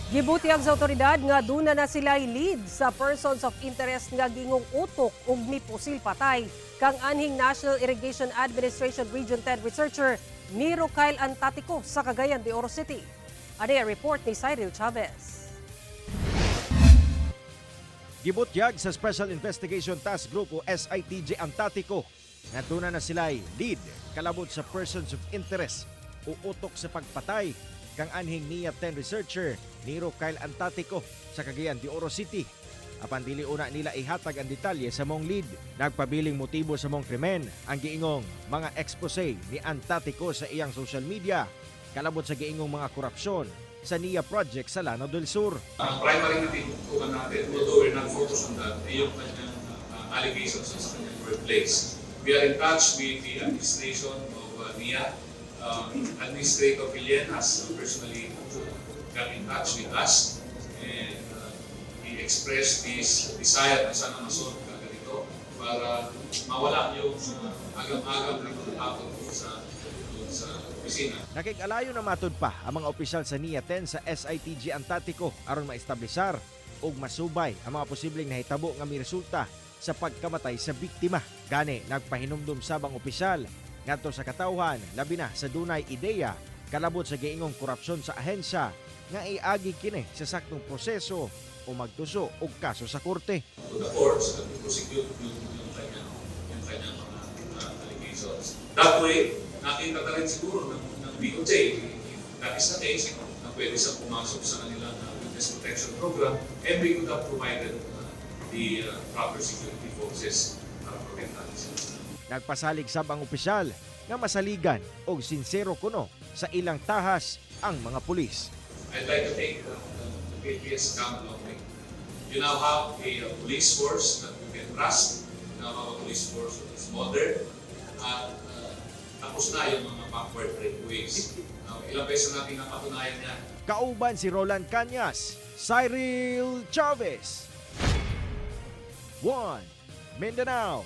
Gibutyag sa otoridad nga duna na sila lead sa persons of interest nga giingong utok ug mipusil patay kang anhing National Irrigation Administration Region 10 researcher Nero Kyle Antatico sa Cagayan de Oro City. Ani ang report ni Cyril Chavez. Gibutyag sa Special Investigation Task Group o SITG Antatico nga duna na sila'y lead kalabot sa persons of interest o utok sa pagpatay kang anhing NIA 10 researcher Nero Kyle Antatico sa Cagayan de Oro City. Apan dili una nila ihatag ang detalye sa maong lead. Nagpabiling motibo sa maong krimen ang giingong mga expose ni Antatico sa iyang social media kalabot sa giingong mga korupsyon sa NIA project sa Lanao del Sur. Ang primary na tinutukan natin, although we're not focused on that, ay yung kanyang allegations sa kanyang workplace. We are in touch with the administration of NIA. Administrator Villen has personally got in touch with us and he expressed his desire na sana masolve kagad ito para mawala yung agam-agam ng mga takot sa opisina. Nakig-alayo na matud pa ang mga opisyal sa NIA 10 sa SITG Antatico aron maestablisar ug masubay ang mga posibleng nahitabo nga miresulta sa pagkamatay sa biktima. Gani nagpahinumdum sab ang opisyal ngadto sa katawhan, labi na sa dunay ideya kalabot sa giingong korupsyon sa ahensya, nga iagi kini sa saktong proseso o magtuso og kaso sa korte. To the courts at i-prosecute yung kanyang mga allegations. That way, nakita na rin siguro ng DOJ, if that is the case, na pwede siyang pumasok sa kanilang witness protection program and we could have provided the proper security forces para protektahan siya. Nagpasalig sab ang opisyal nga masaligan og sinsero kuno sa ilang tahas ang mga pulis. I'd like to think the PNP has come a long way. You now have a police force that you can trust. You now have a police force that is modern. At tapos na yung mga backward ways. Now, ilang beses na natin napatunayan yan. Kauban si Roland Cañas, Cyril Chavez. 1 Mindanao.